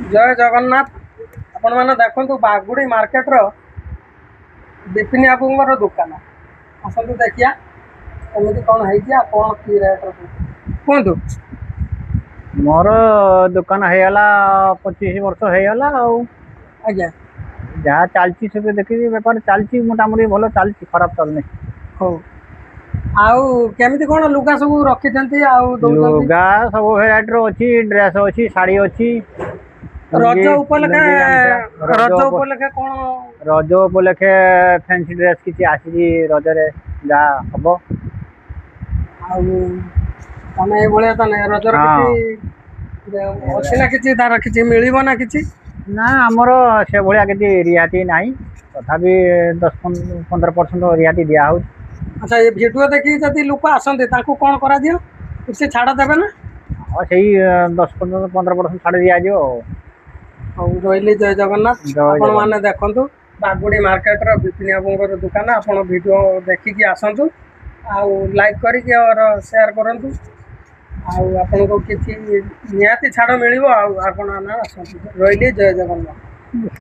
ଜୟ ଜଗନ୍ନାଥ। ଆପଣମାନେ ଦେଖନ୍ତୁ, ବାଗୁଡ଼ି ମାର୍କେଟର ବିପିନ ବାବୁଙ୍କର ଦୋକାନ। ଆସନ୍ତୁ ଦେଖିବା କେମିତି କ'ଣ ହେଇଛି ଆଉ କ'ଣ କି ରେଟ୍ର। କୁହନ୍ତୁ। ମୋର ଦୋକାନ ହେଇଗଲା, 25 ବର୍ଷ ହେଇଗଲା ଆଉ ଯାହା ଚାଲିଛି ସବୁ ଦେଖିକି ବେପାର ଚାଲିଛି। ମୋଟାମୋଟି ଭଲ ଚାଲିଛି, ଖରାପ ଚାଲୁନି। ହଉ, ଆଉ କେମିତି କ'ଣ ଲୁଗା ସବୁ ରଖିଛନ୍ତି ଆଉ ଦଉଛନ୍ତି? ଲୁଗା ସବୁ ଭେରାଇଟିର ଅଛି। ଡ୍ରେସ୍ ଅଛି, ଶାଢ଼ୀ ଅଛି। ରଜ ଲୁଙ୍ଗି ଉପଲକ୍ଷେ? ଲୁଙ୍ଗି, ଗାମୁଛା। ରଜ ରଜ ଉପଲକ୍ଷେ କ'ଣ? ରଜ ଉପଲକ୍ଷେ ଫ୍ୟାନ୍ସି ଡ୍ରେସ୍ କିଛି ଆସିଛି। ରଜରେ ଯାହା ହବ। ଆଉ ତମେ ଏଇଭଳିଆ ତାହେଲେ ରଜର ହଁ। କିଛି ଅଛି ନା, କିଛି ତାର କିଛି ମିଳିବ ନା କିଛି? ନା, ଆମର ସେଭଳିଆ କିଛି ରିହାତି ନାହିଁ। ତଥାପି 10 15% ରିହାତି ଦିଆହେଉଛି। ଆଚ୍ଛା, ଏ ଭିଡ଼ିଓ ଦେଖିକି ଯଦି ଲୋକ ଆସନ୍ତି, ତାଙ୍କୁ କ'ଣ କରାଯିବ? କିଛି ଛାଡ଼ ଦେବେ ନା? ହଁ, ସେଇ 10 15% ଛାଡ଼ ଦିଆଯିବ ଆଉ। ହଉ, ରହିଲି, ଜୟ ଜଗନ୍ନାଥ। ଜୟ ଆପଣମାନେ ଦେଖନ୍ତୁ, ବାଗୁଡ଼ି ମାର୍କେଟର ବିପିନ ବାବୁଙ୍କର ଦୋକାନ। ଆପଣ ଭିଡ଼ିଓ ଦେଖିକି ଆସନ୍ତୁ ଆଉ ଲାଇକ୍ କରିକି ଅର ସେୟାର କରନ୍ତୁ ଆଉ ଆପଣଙ୍କୁ କିଛି ନିହାତି ଛାଡ଼ ମିଳିବ। ଆଉ ଆପଣମାନେ ଆସନ୍ତୁ। ରହିଲି, ଜୟ ଜଗନ୍ନାଥ।